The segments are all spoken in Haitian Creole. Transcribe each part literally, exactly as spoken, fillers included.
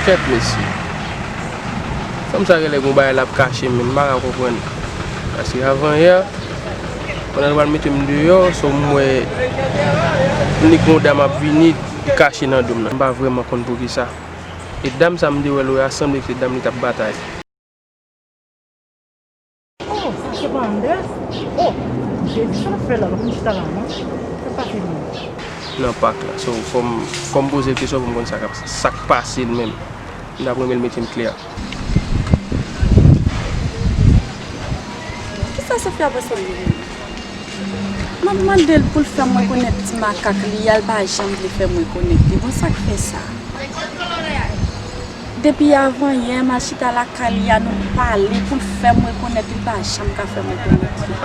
Kèt, mesye. Fanm sa genlè gon bagay l ap kache menm, m pa ka konprann. Paske avan yè, pandan l pral mete m deyò, so m wè m li gon dam ap vini, li kache nan do m nan. M pa vrèman konn poukisa. E dam sa m te wè lè a sanble se dam li t ap batay. Oh, sa se pa Andres? Oh, Jezi, sa l ap fè la, l ap chita la, non? Sa pa fini. Nan pak la. So, fò m, fò m poze l kesyon pou m konn sa k ap, sa k pase l menm. M t ap renmen l mete m klè. Kisa Sofia panse m ye menm? M ap mande l pou l fè m rekonèt ti makak li a, l pa janm vle fè m rekonèt li. Bon, sa k fè sa? Depi avan yè, m al chita lakay li a, nou pale pou l fè m rekonèt li, l pa janm ka fè m rekonèt li.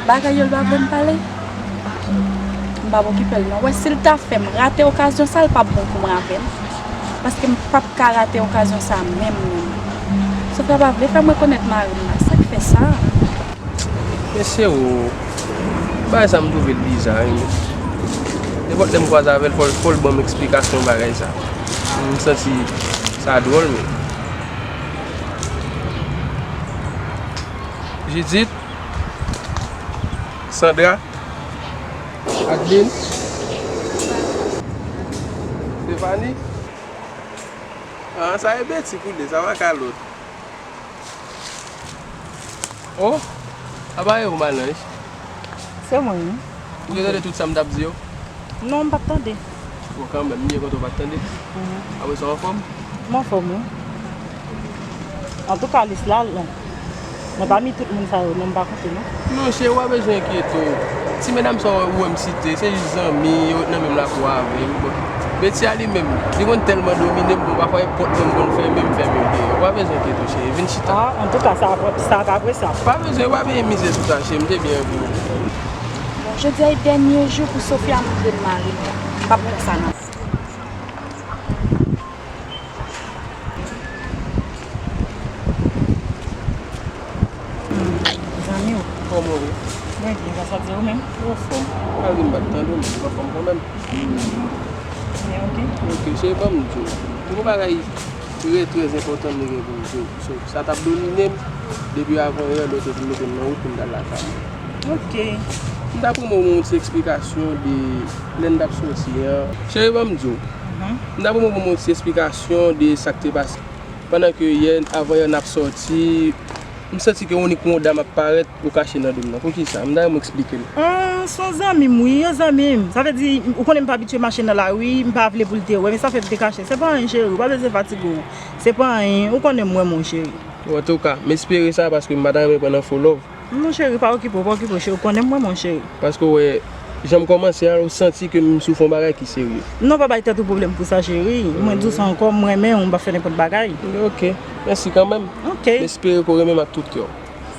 Bagay yo, l pa vle m pale. M p ap okipe l non. Wè, si l ta fè m rate okazyon sa, l p ap bon pou mwen avè l. Paske m p ap ka rate okazyon sa menm, menm. Sofia pa vle fè m rekonèt mari m nan. Sa k fè sa? Mesye o, bagay sa m twouve l biza wi, men nenpòt lè m kwaze avè l, fò l, fò l ban m eksplikasyon bagay sa. M santi sa dwòl, men. Judith, Sandra, Adeline, Stéphanie. Ah, sa e Betty koulye, sa pa ka lòt. Oh, apa e ou, Malanj? Se mwen, wi. Ou te tande tout sa m t ap di yo? Non, m pa t tande. Bon, kanmenm, m byen kontan ou pa t tande. Mhm. Apre sa, w anfòm? M anfòm, wi. Antouka, lis la long. Nan pami tout moun sa yo, non m pa konte, non. Non, cheri, w pa bezwen enkyete w. Ti medam sa w wè m site, se jis zanmi, yo ret nan menm lakou avè m. Bon, Betty a li menm, li konn tèlman domine m, bon, pafwa nenpòt lè m konn fèmen, m fèmen. Ou pa bezwen enkyete w, cheri. Vin chita. Ah, antouka, sa, sa ap apresye. Pa bezwen, pa bezwen mize sou sa, cheri. M te byen pou ou. Bon, jodi a e dènye jou pou Sofia montre m mari l la. M p ap fè sa non. Zanmi w. Kòman w ye? Mwen byen, sa sa di ou menm? Mwen anfòm. Malgre m pa t tande w, men m anfòm kanmenm. Men ok. Ok, cheri, ban m di w. Gon bagay trè, trè enpòtan m te gen pou m di w. So, sa t ap domine m depi avan yè, lè w te vin mete m nan wout pou m t al lakay mwen. Ok. M ta renmen w ban m yon ti eksplikasyon de lè n t ap sòti an. Cheri, ban m di w. Mhm. M ta renmen w ban m yon ti eksplikasyon de sa k te pase. Pandan ke yè, avan yè n ap sòti, m santi ke yon nèg, yon dam ap parèt, ou kache nan do m nan. Poukisa? M ta renmen w eksplike m. Ah, se yon zanmi m, wi, yon zanmi m. Sa vle di, ou konnen m pa abitye mache nan lari, m pa vle pou l te wè, men sa fè m te kache. Se pa anyen, cheri, ou pa bezwen fatige w. Se pa anyen, ou konnen m renmen w, cheri. Antouka, m espere sa paske m pa ta renmen pran nan fo love. Non, cheri, pa okipe w, pa okipe w, cheri, ou konnen m renmen w, cheri. Paske w wè, jan m kòmanse a, ou santi ke m sou fon bagay ki serye. Non, pa bay tèt ou pwoblèm pou sa, cheri. Mwen di w sa ankò, m renmen w, m p ap fè nenpòt bagay. Ok, mèsi kanmenm. Ok. M espere ke w renmen m ak tout kè w.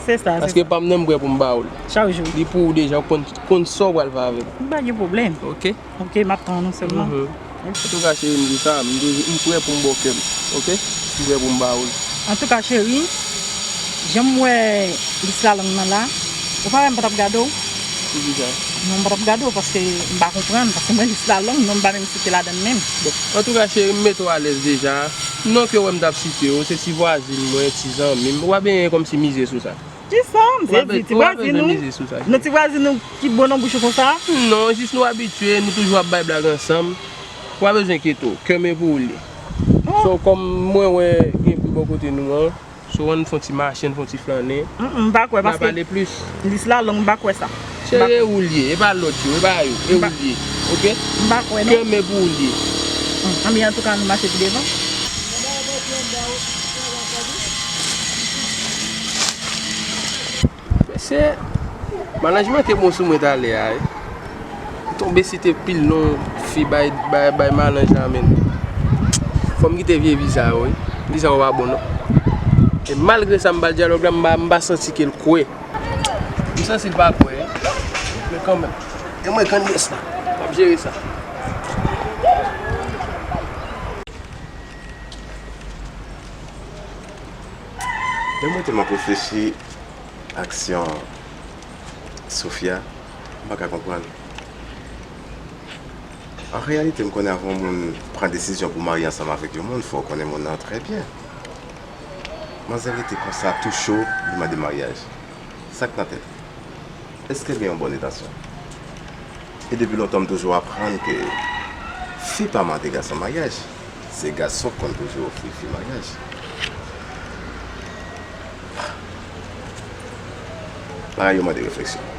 Se sa, se sa. Paske pa m nan, m prè pou m ba w l. Chak jou. Li pou ou deja, ou konn, konn sa w pral fè avè l. M pa gen pwoblèm. Ok. Ok, m ap tann ou sèlman. Mhm. Ok. Antouka, cheri, m di w sa, m di w, m prè pou m ba w kè m. Ok? M prè pou m ba w l. Antouka, cheri, jan m wè lis la long nan la, ou pa wè m pa t ap gade w? Poukisa? Non, m pa t ap gade w paske m pa konprann, paske m wè lis la long, non m pa menm site ladan l menm. Bon, antouka, cheri, m mete w alèz deja. Non ke w wè m t ap site w, se ti vwazin mwen, ti zanmi m. Ou pa benyen kòmsi mize sou sa. Kisa? M sezi, ti vwazin ou? Non, ti vwazin ou ki bon nan bouch ou konsa? Non, jis nou abitye, nou toujou ap bay blag ansanm. Ou pa bezwen enkyete w, kè m e pou ou l ye. Oh. So, kòm mwen wè gen bri bò kote nou an, so, ann fè yon ti mache, ann fè yon ti flannen. Mm, m pa kwè, paske lis la long, m pa kwè sa. Cheri, e ou l ye, e pa lòt yo, e pa yo, e ou l ye. Ok? M pa kwè, non. Kè m e pou ou l ye. Mm, anben, antouka, nou mache pi devan. Mesye, Malanj manke bon sou mwen talè a, wi. M tonbe site pil non fi bay, bay, bay Malanj la, men. Fò m kite vye vi sa yo, wi. Viza yo pa bon, non. E malgre sa, m ba l dyalòg la, m pa, m pa santi ke l kwè. M santi l pa kwè, wi. Men kanmenm, e mwen grannyès la, m ap jere sa. Lè mwen tèlman reflechi aksyon Sofia, m pa ka konprann. An reyalite, m konnen avan yon moun pran desizyon pou marye ansanm avèk yon moun, fò w konnen moun nan trè byen. Manzè rete konsa, tou cho, li mande maryaj. Sa k nan tèt? Èske l gen yon bòn entansyon? E depi lontan, m toujou aprann ke fi pa mande gason maryaj. Se gason k konn toujou ofri fi maryaj. Bagay yo mande refleksyon.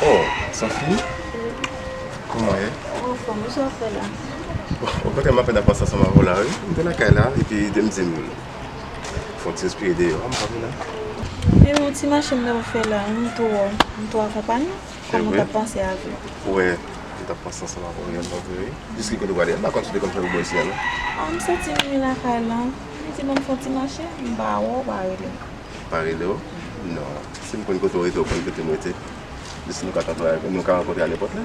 Oh, Sophie? Kòman w ye? Anfòm, sa w fè la? Bon, okontrè, m apèn ap pase ansanm avè w la, wi. M te lakay la, epi de m di m fè yon ti respire deyò, m pa vin la. Epi yon ti mache m t ap fè la, m tou, m tou akonpanye. Kòman w t ap panse avè m? Ou wè, m t ap panse ansanm avè w reyèlman vre, wi. Jis ki kote w prale a? M pa konn si w te konn fè boubon isi a, non. A, m soti m vin lakay la. M di bon m fè yon ti mache, m pa wè w, w pa rele m. Pa rele w? Non. Si m konn kote w rete, w konn kote m rete. Jis nou ka kontre, nou ka rankontre a nenpòt lè.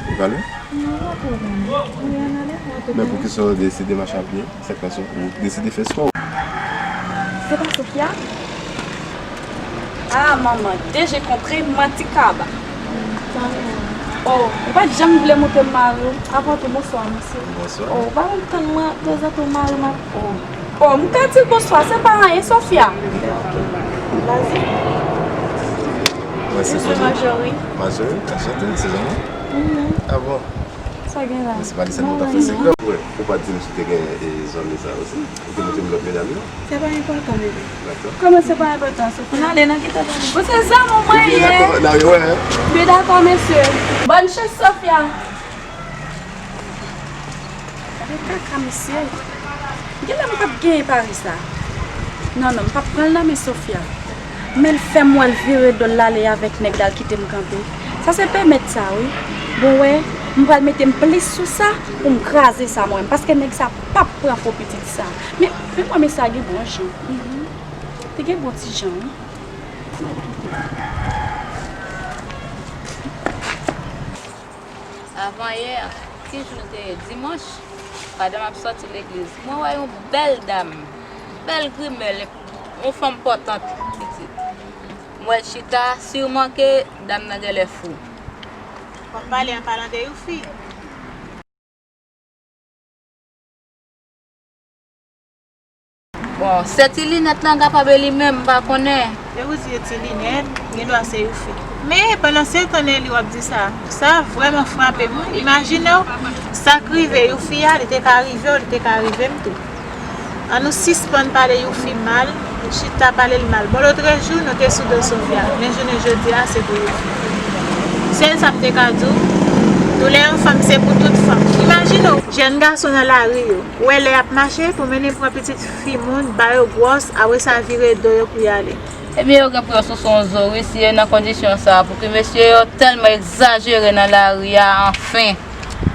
Ou prale? Non, pa pwoblèm. Wi, ann ale, ann ale. Men poukisa w deside mache a pye? Sa k pase? Ou deside fè spò? Se pa Sofia? Ah, manman, deje kontre manti kaba. Oh, ou pa t janm vle montre m mari w. Avan tou, bonswa, mesye. Bonswa. Oh, ou pa konn tann mwen, tanzantan mari m ap, oh. Oh, m ka di l bonswa, se pa anyen, Sofia. Vas-y. Mwen se Bonjou. Majori. Majori, anchante, se jan mwen? Mhm. Ah bon? Sa gen la? Men se pa li sèlman k ap fè sekrè. Ou pa t di m si w te gen, e, zanmi sa yo osi? Ou te montre m lòt medam yo? Se pa enpòtan, bebe. Dakò. Kòman se pa enpòtan, Sofia? Ann ale, n a kite pale. Bon, se zanmi mwen ye. Byen dakò, n a wè, hein? Byen dakò, mesye. Bòn chans, Sofia. Gade kaka, mesye. Genlè m p ap genyen pari sa. Non, non, m p ap pran l nan men Sofia. Men l fè m wè l vire do l l ale avèk nèg la, l kite m kanpe. Sa se pèmèt sa, wi. Bon, wè, m pral mete m plis sou sa pou m kraze sa mwen menm, paske nèg sa p ap pran fo pitit sa. Men, men mwen, men sa gen bon jan. Mhm. Te gen bon ti jan, wi. Avan yè, ki jou l te ye? Dimanch, pandan m ap sòti legliz, mwen wè yon bèl dam, bèl grimèl, yon fanm pòtant, pitit. M wè l chita, siman ke dam nan genlè fou. W ap pale an palan de Youfi. Bon, se ti linèt lan kapab e li menm, m pa konnen. E ou di e ti linèt, gendwa se Youfi. Men, pandan se tan Nelly w ap di sa, sa vrèman frape m, wi. Imajine w, sa k rive Youfi a, li te ka rive w, li te ka rive m tou. An nou sispann pale Youfi mal, chita pale l mal. Bon, lotrejou, nou te sou do Sofia, men jounen jodi a, se pou Youfi. Sèl sa m te ka di w, doulè yon fanm, se pou tout fanm. Imajine w, jèn gason nan lari yo. Ou wè lè y ap mache pou mennen pran pitit fi moun, ba yo gwòs, apre sa vire do yo pou y ale. Ebyen, yo gen pou yo souse yon zo, wi, si yo nan kondisyon sa a, pouki mesye yo tèlman egzajere nan lari a, anfen.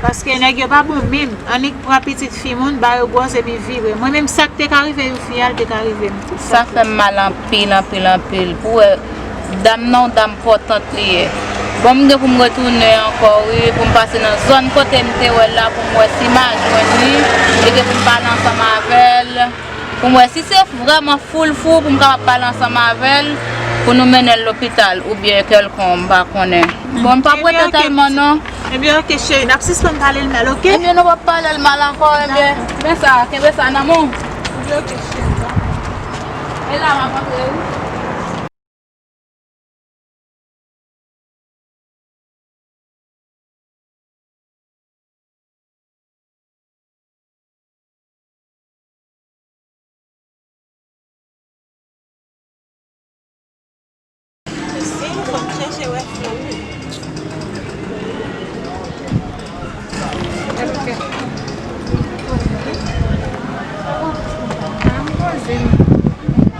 Paske nèg yo pa bon menm, annik pran pitit fi moun, ba yo gwòs epi vire. Mwen menm, sa k te ka rive yon fi a, l te ka rive m tou. Sa fè m mal anpil, anpil, anpil. Pou wè, dam nan, yon dam pòtant li ye. Bon, m gen pou m retounen ankò, wi, pou m pase nan zòn kote m te wè l la, pou m wè si m a jwenn li, e ke pou m pale ansanm avè l, pou m wè si se vrèman fou l fou, pou m kapab pale ansanm avè l, pou nou mennen l lopital, oubyen kèlkonk, m pa konnen. Bon, m p ap rete tèlman, non. Ebyen, oke, cheri, n ap sispann pale l mal, oke? Ebyen, nou p ap pale l mal ankò, ebyen. Men sa, kenbe sa nan men w. Ebyen, oke, cheri. E la, m ap antre, wi. Isi, fò m chèche wè flè.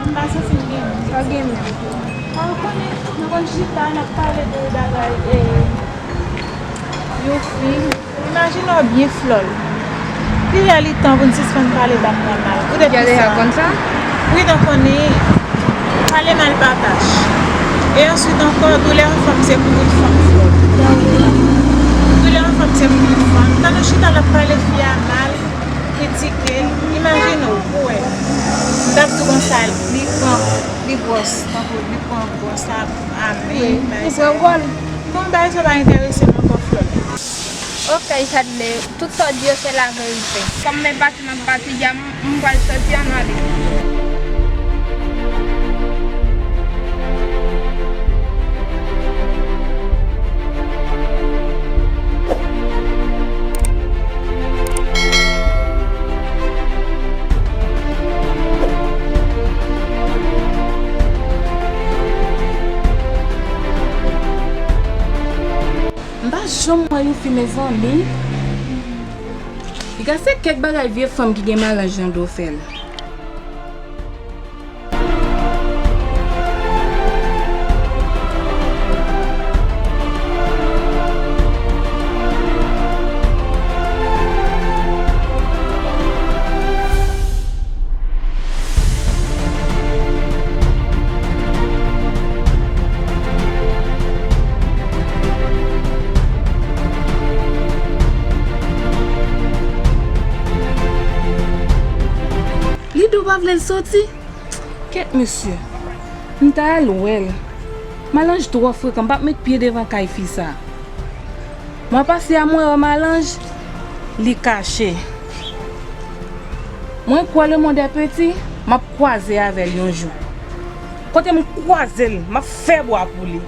M pa santi m gen moun. Pa gen moun. Pa w konnen, nou konn chita, n ap pale de bagay, e, yon fi. Imajine w byen flòl. Li lè li tan pou n sispann pale dam nan mal. Poutèt kisa? Wi, nou konnen. Pale mal pa tach. E answit ankò, doulè yon fanm se pou tout fanm, frè m. Doulè yon fanm se pou tout fanm. Tann ou chita l ap pale fi a mal, kritike l. Imajine w, pou wè. M t ap di konsa, li pran, li gwòs, tankou li pran gwòs a, a men, bagay sa yo. Bon, bagay sa pa enterese m ankò, frè m. Ok, Chadley, tout sa w di yo se laverite. Kòm men pati m ap pati dja, m, m pral soti, ann ale. M pa janm wè yon fi, mezanmi. Piga se kèk bagay vye fanm ki gen malanj nan do fè l. Li di w pa vle l soti? Kèt mesye. M ta al wè l. Malanj twò frekan, m p ap met pye devan kay fi sa. Mwa pase a mwen wè Malanj, li kache. Mwen kwè le monde est petit, m ap kwaze avè l yon jou. Kote m kwaze l, m ap fè bwa pou li.